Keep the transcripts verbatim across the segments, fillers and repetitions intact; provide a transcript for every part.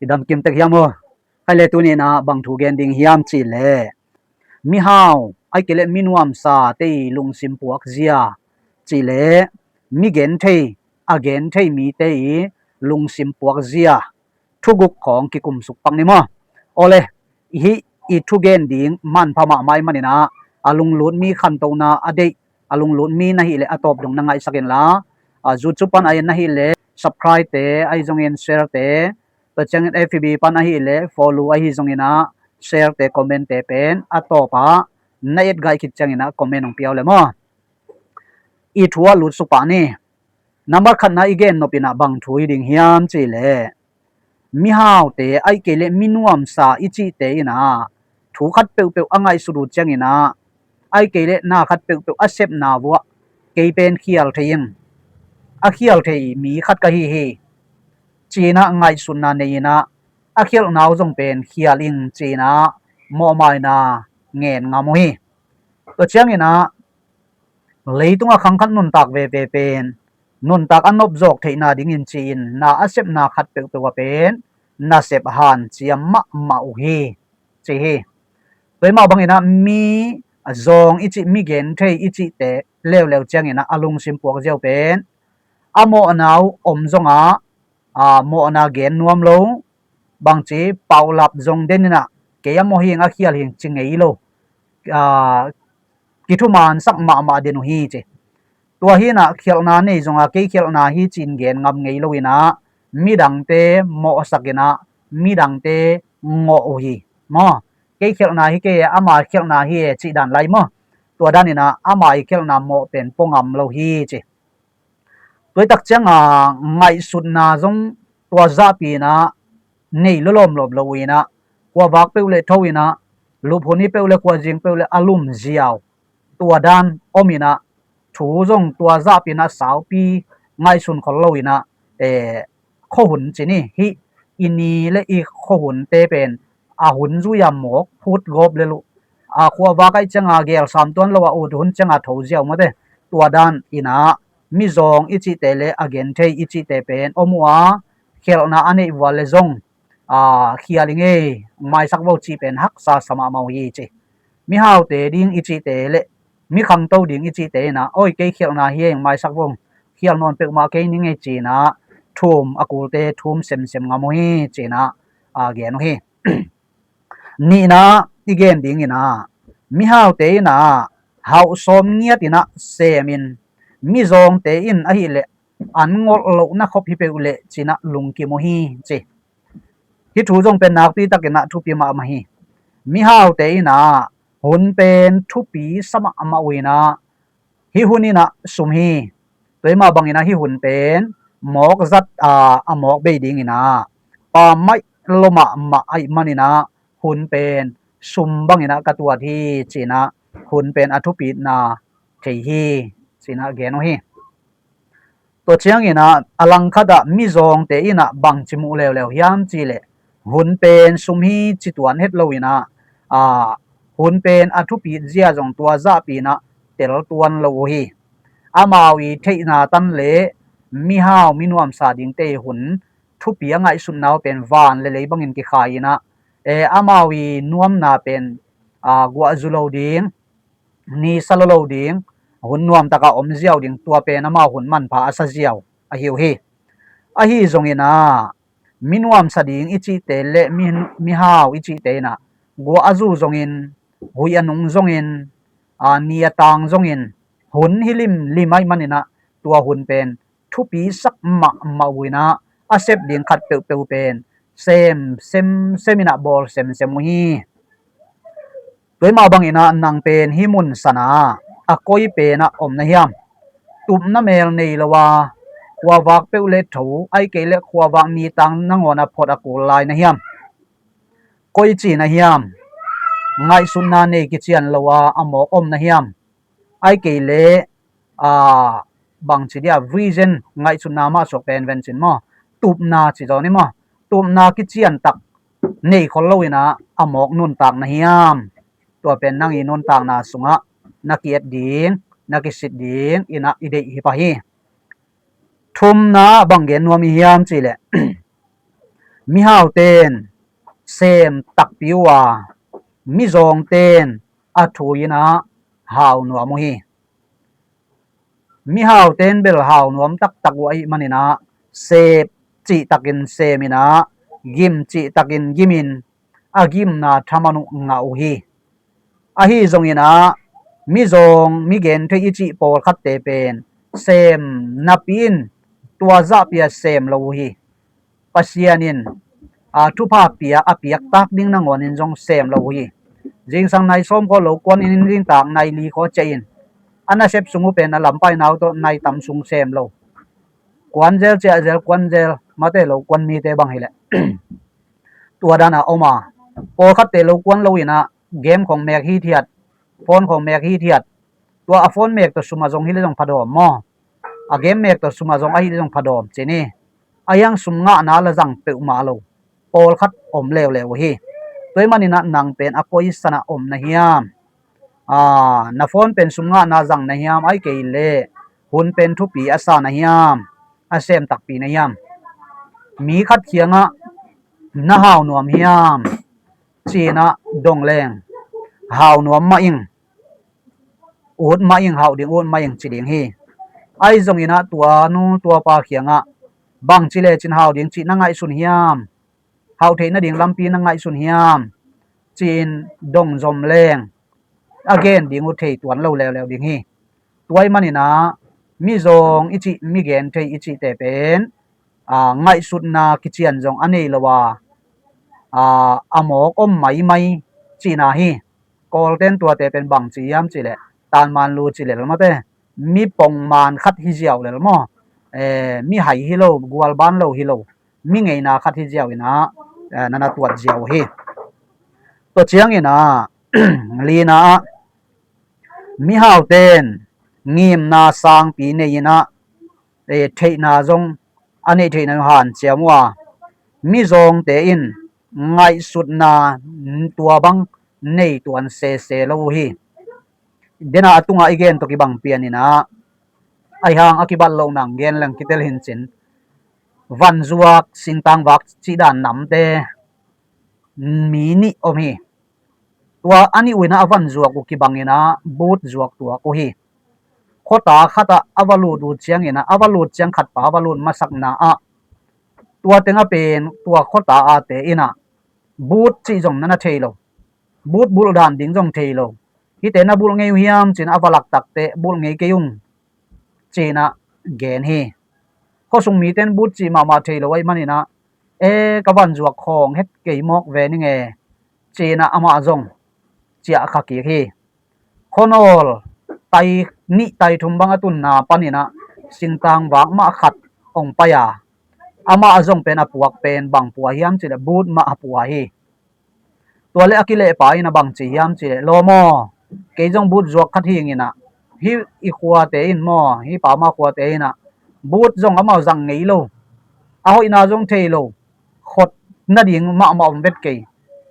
I damkim tek hiam aw? Khai le tuni-in ah bang thu gen ding hiam cih leh, mihau, ahih kei leh minuamsa te i lungsim puakzia, cih leh mi genthei, a genthei mite i lungsim puakzia thuguk khawng kikumsuk pak ni maw? Awle, hih i thugen ding manpha mahmah ahih manin ah, a lunglut mi khantohna a deih, a lunglut mi na hih leh a tawp dong na ngaihsak inla, a, YouTube pan ahi na hih leh subscribe te, ahi zongin share te, tua ciangin F B pan ahi leh follow ahi zongin ah share te, comment te pen a tawp ah na etgaih khit ciangin ah comment hong pia uh le maw? I thu ah lutsuk pah ni. Nambat khatna i gen nop in ah bang thu hi ding hiam cih leh, mihaute, ahih kei leh minuamsa i cihte in ah thu khat peuhpeuh a ngaihsut uh ciangin ah, ahih kei leh na khat peuhpeuh a sepna vuah kei pen khial thei ing, a khial thei mi khat ka hi hi, ci-in ah ngaihsutna nei in ah, a khialhna uh zong pen khial ing ci-in ah mawhmaina ngen ngam uh hi. Tua ciangin ah leitungah khang khat nuntak veve pen nuntak a nopzawk theihna dingin ci-in na a sepna khat peuhpeuh ah pen nasep hanciam mahmah uh hi, ci hi. Tua hi mah bangin ah mi zawng i cih, mi genthei i cihte leuleu ciangin ah a lungsim puakzia uh pen a mawhna uh om zongah, a, mawhna gen nuam lo, bangci paulap zong den in ah kei a mawh hi ing, a khial hi ing ci ngei lo, a, kithumansak mahmah den uh hi, ci. Tua hi-in ah khialhna nei zongah kei khialhna hi ci-in gen ngam ngei lo in ah midangte mawhsak in ah midangte ngawh uh hi maw? Kei khialhna hi kei e, ama khialhna hi e cih dan lai maw? Tua dan in ah ama i khialhna mawh pen pua ngam lo hi, ci. Tua hi tak ciangin ngaihsutna zong tua zahpi-in ah nei lawlawm lawm lo uh in ah, khuavak peuh le tho in ah, lup hun hi peuh le khuazing peuh le a lum ziau, tua dan om in ah, thu zong tua zahpi-in ah saupi ngaihsun khol lo in ah, eh, khuahun ci ni, hih i ni le i khuahunte pen a hun zui-a mawk phut gawp lel uh, a, khuavak ahih ciangin gelsam tuan lo a, ut hun ciangin tho ziau mawte. Tua dan in ah mizawng i cihte le a genthei i cihte pen om uh a, khialhna a neih vua le zong, a, khial ing ei, maisak vo cih pen haksa sa mahmah uh hi, ci. Mihaute ding i cihte le mi khangto ding i cihte in ah, oi, kei khialhna hi e, maisak vo, khial nawn peuhmah kei ning ei, ci-in ah thum, a kulte thum semsem ngam uh hi, ci-in ah, a, gen uh hi. Nihna i gen ding in ah, mihaute in ah hauh sawm ngiat in ah semin, mizawngte in ahih leh an ngolh lohna khop hi peuh leh ci-in ah lungkim uh hi, ci. Hih thu zong pen nakpi takin ah thupi mahmah hi. Mihaute in ah hun pen thupi sa mahmah uh in ah, hih hun in ah sum hi. Tua hi mah bangin ah hih hun pen mawk zat, a, a mawk bei ding in ah pammaih lua mahmah ahih manin ah hun pen sum bangin ah ka tuat hi, ci-in ah hun pen a thupitna thei hi, ci-in ah gen uh hi. Tua ciangin ah a langkhat ah mizawngte in ah bangci muh leuleu hiam cih leh, hun pen sum hi ci tuan het lo in ah, a, hun pen a thupit zia zong tua zahpi-in ah tel tuan lo uh hi. Amau i theihna tan le mihau, minuamsa dingte i hun thupi a ngaihsutna uh pen van le lei bangin kikhai in ah, e, amau i nuamna pen, a, guahzu lo ding, nisa lo lo ding, hun nuamtaka om ziau ding, tua pen amau hun manpha a sa ziau ahi uh hi. Ahi zongin ah minuamsa ding i cihte le mi, mihau i cihte in ah guahzu zongin, huih a nung zongin, a, ni a tang zongin, hun hi limlim ahih manin ah tua hun pen thupi sak mahmah uh in ah, a sep ding khat peuhpeuh pen sem semsem in ah bawl semsem uh hi. Tua hi mah bangin ah nang pen hih mun san ah a koi pen ah om na hiam? Tupna mel nei lo a, khuavak peuh le tho, ahih kei leh khuavak ni tang nangawn ah phot a kul lai na hiam? Koi ci na hiam? Ngaihsutna nei kician lo a, a mawk om na hiam? Ahih kei leh, a, bangci dia, vision, ngaihsutna mah suak pen vencin maw, tupna ci zaw ni maw, tupna kician tak nei khol lo in ah a mawk nuntak na hiam? Tua pen nang i nuntakna sungah na ki-et ding, na kisit ding in ah i deih hi pah hi. Thumna bang gen nuam i hiam cih leh, Mihauten sem takpi uh a, mizawngten a thu in ah hau nuam uh hi. Mihauten bel hau nuam taktak uh ahih manin ah, sep cihtakin sem in ah, gim cihtakin gim in, a gimna thaman uh ngah uh hi. Ahi zongin ah, mizawng, migenthei i cih pawlkhatte pen sem napi in, tua zahpi a sem lo uh hi. Pasian in, a, thupha piak, a piak tak ding nangawnin zong sem lo uh hi. Zingsang nai sawm khawng lo kuan in, zingtak nai li khawng ciah in, a nasep sung uh pen a lampai nau tawh nai tam sung sem lo. Kuan zel, ciah zel, kuan zel, mate lo kuan mite bang hileh tua dan a om a, pawlkhatte lo kuan lo in ah, game khawng mek hithiat, phone khawng mek hithiat. Tua a phone mek tawh sum a zong hileh zong phadawm maw? A game mek tawh sum a zong ahileh zong phadawm ci ni. A hiang sum ngahna la zang peuhmah lo pawlkhat om leuleu uh hi. Tua ahih manin ah, nang pen a koi san ah om na hiam? A, na phone pen sum ngahna zang na hiam? Ahih kei leh hun pen thupi a sa na hiam? A sem takpi na hiam? Mi khat kiangah na hau nuam hiam ci-in ah dong leng, hau nuam mah ing, ut mah ing, hau ding ut mah ing ci ding hi. Ahi zongin ah, tua nu tua pa kiangah bangci lecin hau ding cih na ngaihsun hiam? Hau theih nading lampi na ngaihsun hiam? Ci-in dong zom leng, a gen ding uh thei tuan lo leuleu ding hi. Tua ahih manin ah, mizawng i cih, migenthei i cihte pen, a, ngaihsutna kician zong a nei lo a, a, a mawk om maimai cihna hi. Kawlten tuate pen bangci hiam cih leh, tanmanlu ci lel mate, mi pongman khat hi ziau lel maw? E, mi hai hi lo, gualban lo hi lo, mi ngeina khat hi ziau in ah, e, na na tuat ziau uh hi. Tua ciangin ah, lina ah, mihauten ngimna sangpi nei in ah, e, theihna zong, a neih theihna zong hanciam uh a, mizawngte in ngaihsutna tua bang nei tuan sese lo uh hi. Dena a tungah i gen tawh kibang pian in ah, ahi hang a kibat loh nang gen leng kitel hincin, vanzuak, singtangvak cih dan namte mi nih om hi. Tua a nih uh in ah a vanzuak uh kibang in ah, but zuak tuak uh hi. Khuata khatah a va lut uh ciangin ah, a va lut ciang khatpa a va lut masakna ah, tua tengah pen tua khuata ate in ah, but cih zong na na thei lo, but bulh dan ding zong thei lo. Hihte na bulh ngei uh hiam ci-in a va lak takteh, bulh ngei kei ung ci-in ah gen hi. Khuasung mite in but cih mahmah thei lo ahih manin ah, e, ka vanzuak khawng het kei mawk ve ning e, ci-in ah amah zong ciah kha kik hi. Khuanawl tai nih tai thum bang a tunna panin ah, singtangvak mah khat hong pai a, amah zong pen a puak pen bang pua hiam cih leh, but mah a pua hi. Tua leh a kilehpa in ah bangci hiam cih leh, lawm aw, kei zong but zuak khat hi ing in ah, hih i khuate in maw, hih pa ma khuate in ah, but zong amau zang ngei lo, a hoihna zong thei lo, khot nading mahmah om vet kei,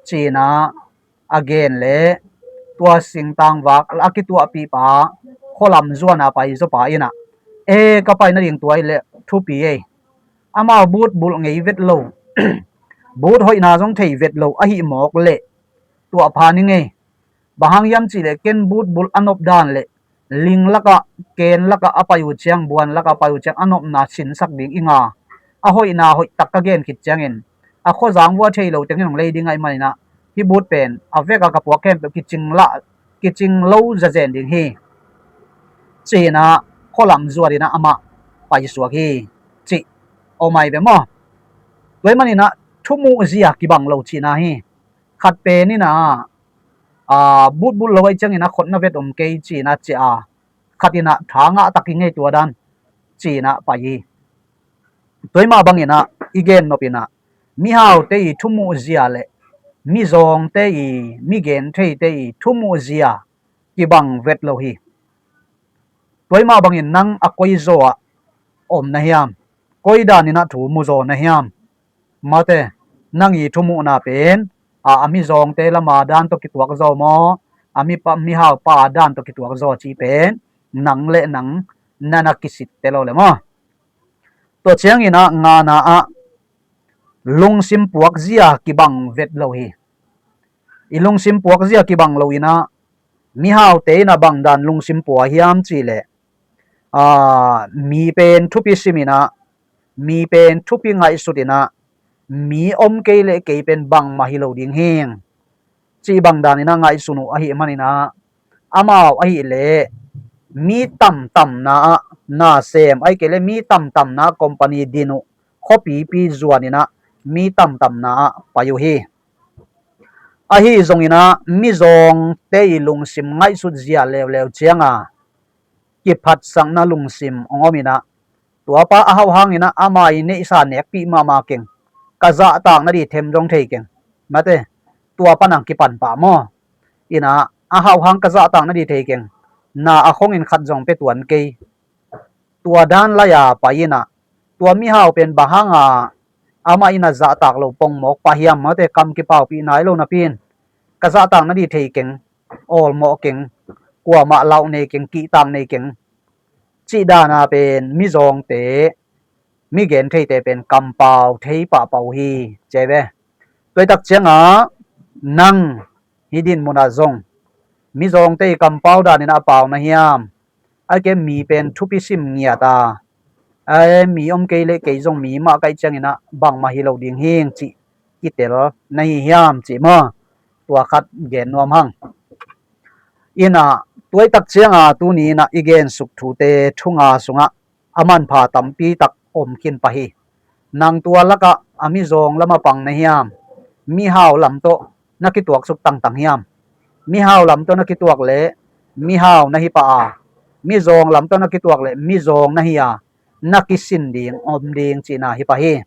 ci-in ah a gen leh, tua singtangvak a kituahpihpa, khualam zuan a pai zawpa in ah, e, ka pai nading tua hi leh thupi ei. Amau but bulh ngei vet lo, but hoihna zong thei vet lo ahih mawk leh, tuah pha ning ei. Bang hang hiam cih leh, ken but bulh a nop dan leh, ling lakah, ken lakah a pai uh ciang, buan lakah a pai uh ciang, a nopna sinsak ding ing a, a hoihna hoih tak ka gen khit ciangin, a khuazang vua thei lo tengin hong lei ding ahih manin ah, hih but pen a vek a ka puak khempeuh kicing lah, kicing lo zazen ding hi, ci-in ah khualam zuat in ah amah paisuak hi, cih om ai ve maw? Tua ahih manin ah, thumuh zia kibang lo cihna hi. Khat pen in ah, a, but bulh lo ahih ciangin ah khotna vet om kei ci-in ah ciah a, khat in ah tha ngah tak hi ing ei tua dan, ci-in ah pai hi. Tua ahih mah bangin ah i gen nop in ah, mihaute i thumuh zia leh mizawngte i, migentheite i thumuh zia kibang vet lo hi. Tua ahih mah bangin nang a koi zaw ah om na hiam? Koi dan in ah thu mu zaw na hiam? Mate, nang i thumuhna pen, a, a mizawngte lama dan tawh kituak zaw maw, a mipa, mihaupa dan tawh kituak zaw cih pen nang le nang na na kisitte lo le maw? Tua ciangin ah ngana ah, lungsim puakzia kibang vet lo hi. I lungsim puakzia kibang lo inah mihaute inah bangdan lungsim pua hiam cihleh, aa, mi pen thupi sim inah, mi pen thupi ngaihsut inah, mi om kei le kei pen bangmah hi lo ding hing cih bangdan inah ngaihsun uh ahih man inah, amau ahih leh mi tamtamna ah nasem, ahih kei le mi tamtamna ah company din uh, khuapipi zuan inah mi tamtamna ah pai uh hi. Ahi zong inah mizawngte i lungsim ngaihsut zia leuleu cianga kiphatsakna lungsim hong om inah, tuapa a hauh hang inah ama i neihsa nekpih mahmah keng, ka zahtak nadih them zong thei keng, mate, tuapa nang kipan pah maw? Inah a hauh hang ka zahtak nadih thei keng, na a khongin khat zong pia tuan kei. Tua dan lai-a pai inah, tua mihau pen bang hanga amah inah zahtak lo pongmawk pah hiam, mate, kam kipaupih nai lo napi-in, ka zahtak nadih thei keng, awlmawh keng, kuamah lauh nei keng, kihtak nei keng cih dana pen mizawngte, mi gen theite pen kampau thei pahpah uh hi, ci ve. Tuaitak cianga nang hih din munah zong mizawngte i kampau dan inah a pau na hiam? Ahih kei mi pen thupi sim ngiat a, ai, mi om kei le kei zong mi mah kaih ciang inah bangmah hi lo ding hing cih kitel na hi hiam cih maw? Tua khat gen nuam hang. Inah tuaitak cianga tuni inah i gensuk thute thunga sungah a manpha tampi tak om khin pah hi. Nang tua lakah a mizawng lamah pang na hiam? Mihau lam tawh na kituaksuk tangtang hiam? Mihau lam tawh na kituak leh mihau na hi pah a, mizawng lam tawh na kituak leh mizawng na hi a, na kisin ding om ding cihna hi pah hi.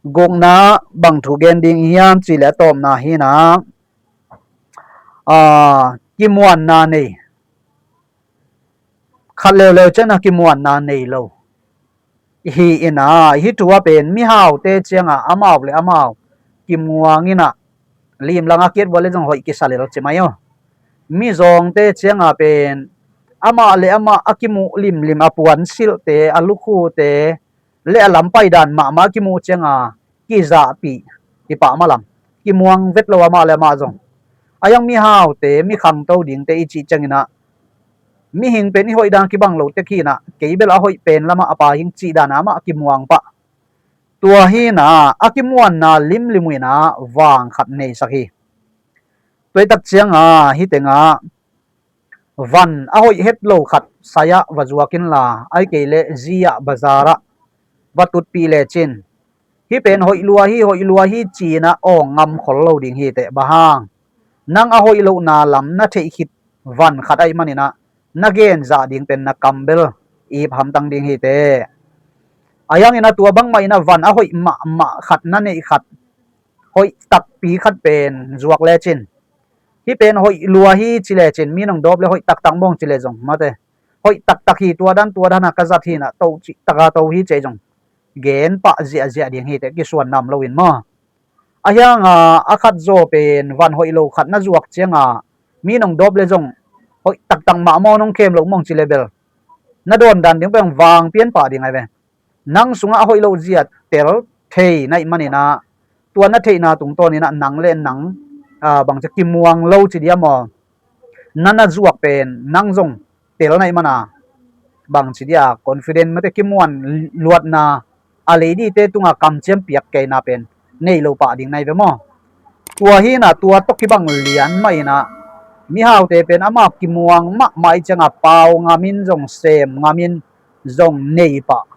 Gukna bang thu gen ding hiam cihleh a tawpna hi inah, aa, kimuanna nei, khat leuleu ciangah kimuanna nei lo hi inah, hih thu ah pen mihaute ciangah amau le amau kimuang inah, limlangah kiat vua le zong hoih kisa lel ci mai aw. Mizawngte ciangah pen amah le amah a kimuh limlim, a puansilhte, a lukhute le a lampaidan mahmah a kimuh ciangah kizahpih hi pah malam, kimuang vet lo amah le amah zong. A hiang mihaute, mi khangto dingte i cih ciang inah, mihing pen i hoih dan kibang lo tek hi inah, kei bel a hoih pen lamah a pai hing cih dana amah kimuang pah. Tua hi inah a kimuanna limlim uh inah vang khat neisak hi. Tuaitak cianga hih tengah van a hoih het lo khat sai-ah va zuak inla, ahih kei leh zi-ah bazar-ah va tutpih lecin, hih pen hoih lua hi, hoih lua hi ci inah awng ngam khol lo ding hi teh. Bang hang? Nang a hoih lohna lam na theih khit van khat ahih man inah na gen zah ding pen na kam bel ip hamtang ding hi teh. A hiang inah tua bangmah inah van a hoih mahmah khat na neih khat, hoih takpi khat pen zuak lecin, hih pen hoih lua hi ci lecin, mi nong dawp le hoih taktak mawng ci le zong, mate, hoih taktak hi, tua dan tua dana ka zat hi inah, to cih taka to hi ci zong gen pah ziahziah ding hi teh, kisuan nam loin maw. A hianga a khat zaw pen van hoih lo khat na zuak cianga mi nong dawp le zong hoih taktak mah maw, nong khem loh mawng ci le bel na dawndan ding pen vang pian pah ding ahi ve. Nang sungah a hoih loh zia tel thei na hih man inah, tua na theihna tungtawn inah nang le nang, aa, bangci kimuang lo ci dia maw? Na na zuak pen nang zong tel na hih man a, bangci dia confident, mate, kimuan luatna, a lei dite tungah kamciam piak keina pen nei lo pah ding na hi ve maw? Tua hi inah tua tawh kibang lian mah inah mihaute pen amah kimuang mahmah ih ciangah pau ngamin zong sem ngamin zong nei pah.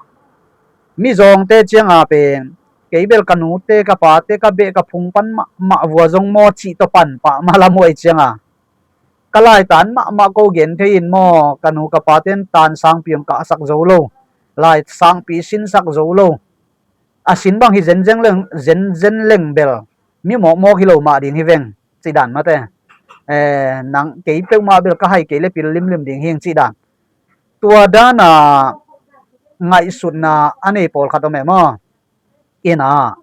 Mizawngte ciangah pen kei bel ka nute ka pate ka beh ka phung pan mahmah vua zong maw cih tawh pan pah mah lam uh ih ciangah ka laitan mahmah ko gen thei in maw, ka nu ka paten tan sangpi hong kahsak zo lo, lai sangpi sinsak zo lo, a sin bang hi zenzen leng, zenzen leng bel mi mawkmawk hi lo mah ding hi veng cih dan mate. Eh, nang kei peuhmah bel ka hai kei le pil limlim ding hi ing cih dan. Tua dana ngaihsutna a nei pawlkhat om e maw? Inah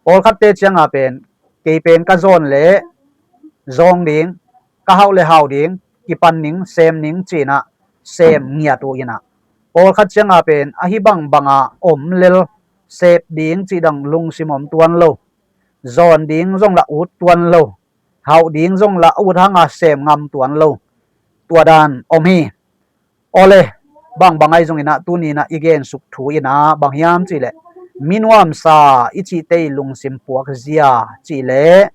pawlkhatte ciangah pen kei pen ka zawn le zawng ding, ka hauh le hau ding, kipan ning, sem ning ci inah sem ngiat uh inah, pawlkhat ciangah pen ahi bangbangah om lel, sep ding cih dang lungsim om tuan lo, zawn ding zong lah ut tuan lo, hauh ding zong lah ut hanga sem ngam tuan lo, tua dan om hi. Awle, bangbang ahi zonginah tuninah i gensuk thu inah bang hiam cihleh, mi nuamsa i cihte i lungsim puakzia cihleh,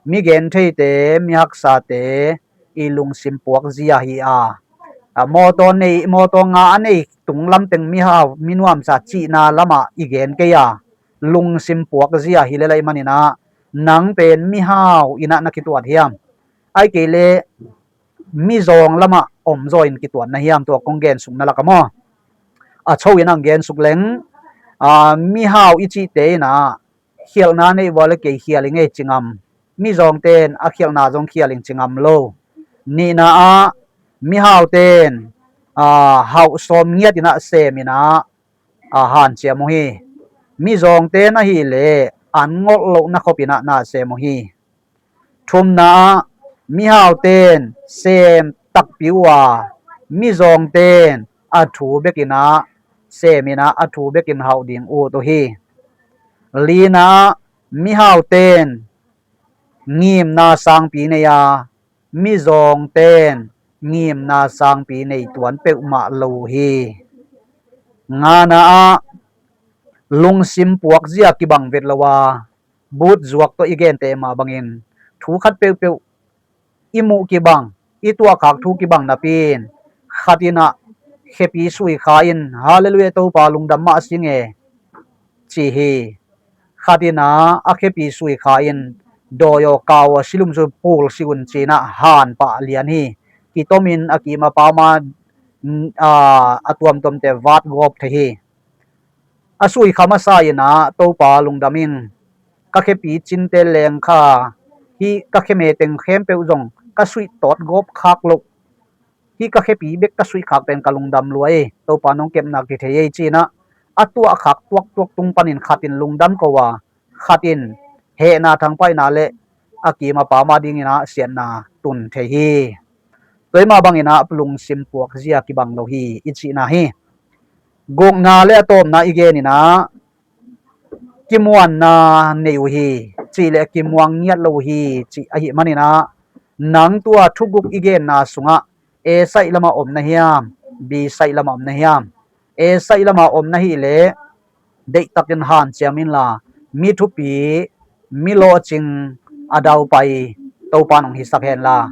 mi gentheite, mi haksate i lungsim puakzia hi a, a mawtaw nei, mawtaw nga a nei tung lamteng mihau, mi nuamsa cihna lamah i gen kei a, lungsim puakzia hi lel ahih maninah, nang pen mihau inah na kituat hiam? Ahih kei leh mizawng lamah omzaw in kituat na hiam? Tua kong gensuk na lak a maw? A cho in ang gensuk leng, a, mihau i cihte inah khialhna nei vua le kei khial i ngei ci ngam. Mizawngten a khialhna zong khial in ci ngam lo. Nihna ah, mihauten, a, hauh sawm ngiat inah sem inah, a, hanciam uh hi. Mizawngten ahileh an ngolh lohna khop inah na sem uh hi. Thumna ah, mihauten sem takpi uh a, mizawngten a thu bekinah sem inah a thu bekin hauh ding ut uh hi. Lina ah, mihauten ngimna sangpi nei a, mizawngten ngimna sangpi nei tuan peuhmah lo uh hi. Ngana ah, lungsim puakzia kibang vet lo a, but zuak tawh i gente mah bangin thu khat peuhpeuh i muh kibang, i tuahkhak thu kibang napi-in, khat inah khepi sui kha in, Halleluiah, Topa lungdam mah sing e, ci hi. Khat inah a khepi sui kha in, dawi aw, kau aw, silum sui pul si un ci inah han pah lian hi. Kitomin a kim a pam a, a, a tuamtuamte vat gawp thei hi. A sui kha masa inah, Topa lungdam ing, ka khepi cinte leng kha, hih ka kheme teng khempeuh zong ka suih tawt gawp khak loh, hih ka khepi bek ka suih khak pen ka lungdam lua ei, Topa nong kepna kithei ei ci inah, a tuahkhak tuaktuak tung panin khat in lungdam ko a, khat in hehna thangpaihna le a kim a pam a ding inah siatna tun thei hi. Tua mah bang inah lungsim puakzia kibang lo hi i cihna hi. Gukna le a tawpna i gen inah, kimuanna nei uh hi, cihleh kimuang ngiat lo uh hi, cih ahih maninah, nang tua thuguk i genna sungah A side lamah om na hiam, B side lamah om na hiam? A side lamah om na hih leh, deihtakin hanciam inla, mi thupi, mi lawhcing a daupai Topa in hong hisak henla,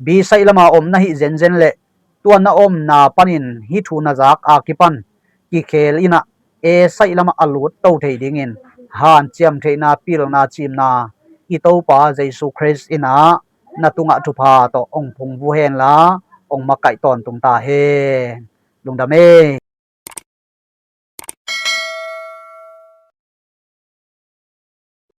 B side lamah om na hih zenzen leh, tua na omna panin hih thu na zak a kipan kikhel inah, A side lamah a lut to thei dingin hanciam theihna, pilna, cimna i Topa Jesu Khrist inah na tungah thupha tawh hong phungvuh henla, hong makaih tawntung ta hen. Lungdam ei.